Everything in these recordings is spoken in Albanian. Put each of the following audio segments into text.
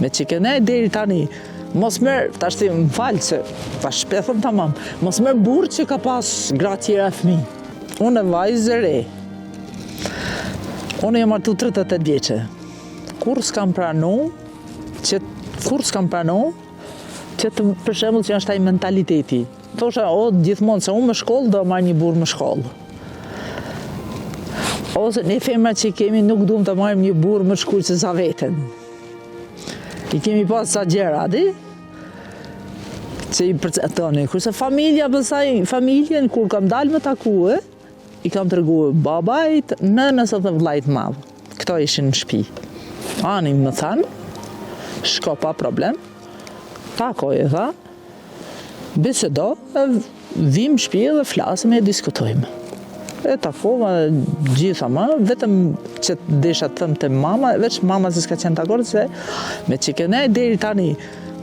Me që ke nejt deri tani, mos merr, tashti më fal se tash pe them tamam, mos merr burrë që ka pas gra tjera e fëmijë. Unë vajzë e re. Unë jam martu 38 vjeçe. Kurrë s'kam pranu që kurrë s'kam pranu që të për shembull që është ai mentaliteti. Thosha o gjithmonë se unë me shkollë do marr një burrë me shkollë. Ose ne femra që kemi nuk duam të marrim një burrë më të shkurt se sa veten. I kemi pas sa gjëra, di? Që i përcetoni. Kurse familja, pastaj, familjen, kur kam dalë me takue, i kam tregu babait, nënës edhe vllait madh. Këto ishin në shtëpi. Ani më thanë, shko pa problem, takoje, tha, bisedo, e vim në shtëpi dhe flasim e diskutojmë. E takova gjitha më, vetëm që desha të them te mama, veç mama se s'ka qenë dakord se me që ke nejt deri tani,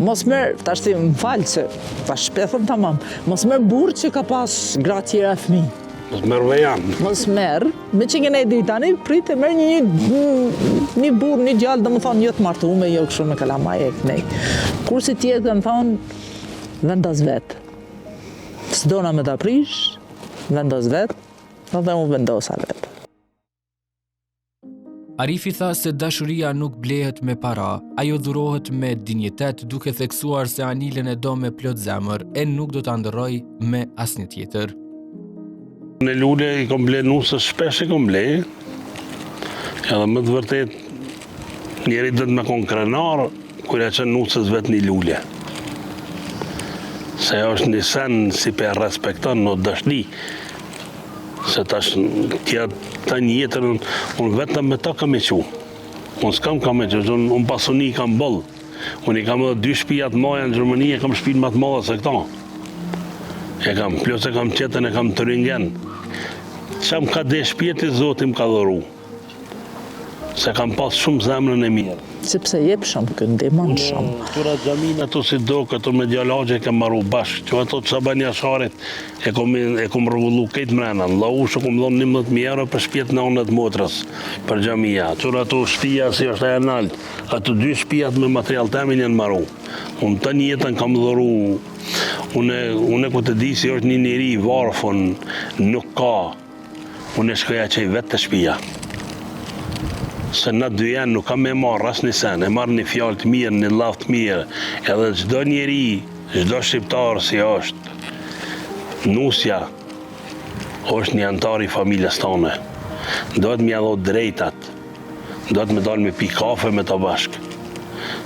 mos merr, tashti më fal se tash pe them tamam, mos merr burrë që ka pas gra tjera e fëmijë. Mos merr vejan. Mos merr, me që ke nejt deri tani, prit e merr një një, një burrë, një djalë, domethënë jo të martume, jo kështu me kalamaj e kënej. Kurse tjerët kanë thonë, vendos vetë. S'dona me ta prish, vendos vetë, dhe unë vendosa vetë. Arifi tha se dashuria nuk blehet me para, ajo dhurohet me dinjitet duke theksuar se Anilën e do me plot zemër e nuk do ta ndërrojë me asnjë tjetër. Në lule i kom ble nuses shpesh i kom ble, edhe me të vërtet njeri duhet me konë krenar kur ja çon nuses vet një lule. Se është një sen si pe respekton në dashni, Se tash tja tanë jetën, unë vetëm me ta kam e qu. Unë s'kam kam e qu, unë, unë pasuni kam boll. Unë i kam edhe dy shpijat maja në Gjermani, e kam shpinë ma të madhe se këta. E kam, plus e kam qetën, e kam Turingen. Qa më ka desh shpirti, Zoti më ka dhuru. Se kam pas shumë zemrën e mirë. Sepse jep shumë, ky ndihmon shumë. Tura xhaminë ato si do këto me djalaxhe ke maru bashkë. Që ato të Shaban Jasharit e kom e kom rregullu krejt mrena. Në Llaushë kom dhënë 11000 euro për shpijet nanës motrës për xhamia. Tura ato shpia si është ajo nalt. Ato dy shpijat me material temin janë maru. Unë tanë jetën kam dhuru. Unë unë ku të di si është një njeri i varfën, nuk ka Unë e shkoj ja çoj vetë te shpia. Se në dynja nuk kam me marrë asnjë sen, e marr një fjalë të mirë, një llaf të mirë, edhe çdo njeri, çdo shqiptar si është, nusja është një anëtar i familjes tane. Duhet me ia dho drejtat, duhet me dalë me pi kafe me ta bashkë.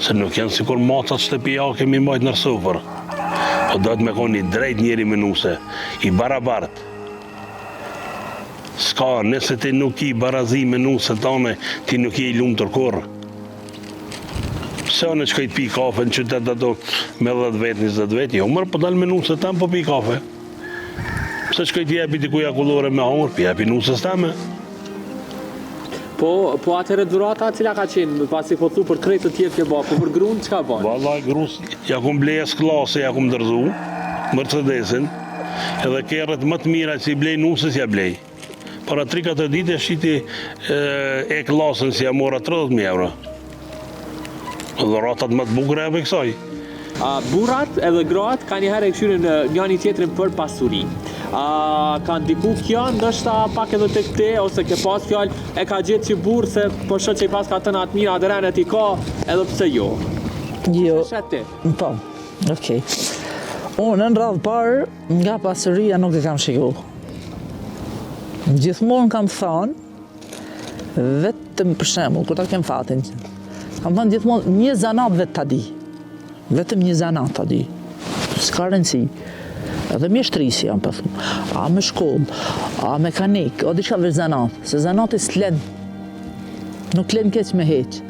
Se nuk janë sikur macat shtëpiake mi mbajt në sofër. Po duhet me konë i drejt njeri me nuse, i barabart. S'ka, nëse ti nuk ki barazi me nuse tane, ti nuk je i lumtur kurrë. Pse unë shkoj të pi kafe në qytet ato me 10 vetë, 20 vetë, jo mërë, po dal me nuse teme, po pi kafe. Pse shkoj t'i jepi dikuj akullore me hongër, pi jepi nuses teme. Po, po atëherë dhurata cila ka qenë, pasi po thu për krejt të tjerë ke ba, po për grun çka bën? Vallai grus, ja kum ble S-klase, ja kum dorëzu, Mercedesin, edhe kerret më të mira që i blej nuses ja blej. Para 3-4 ditë e shiti E klasën si ja mora 30.000 euro. Dhuratat më të bukura e kësaj. Burrat edhe gratë kanjëherë e kqyrin njani tjetrin për pasuri. A ka ndiku kjo ndoshta pak edhe tek ti ose ke pas fjalë e ka gjetë që burrë se po shoh që i paska të atë mira atë i ka edhe pse jo. Jo. ti? Po. Okej. Unë në radhë parë nga pasuria nuk e kam shiku. Gjithmonë kam thonë Vetëm për shembull, kur ta kem fatin, kam thënë gjithmonë një zanat vetë ta di. Vetëm një zanat ta di. S'ka rëndësi. Edhe mjeshtri si jam po thu. A me shkollë, a mekanik, o diçka veç zanat. Se zanati s'len. Nuk len keq me heq.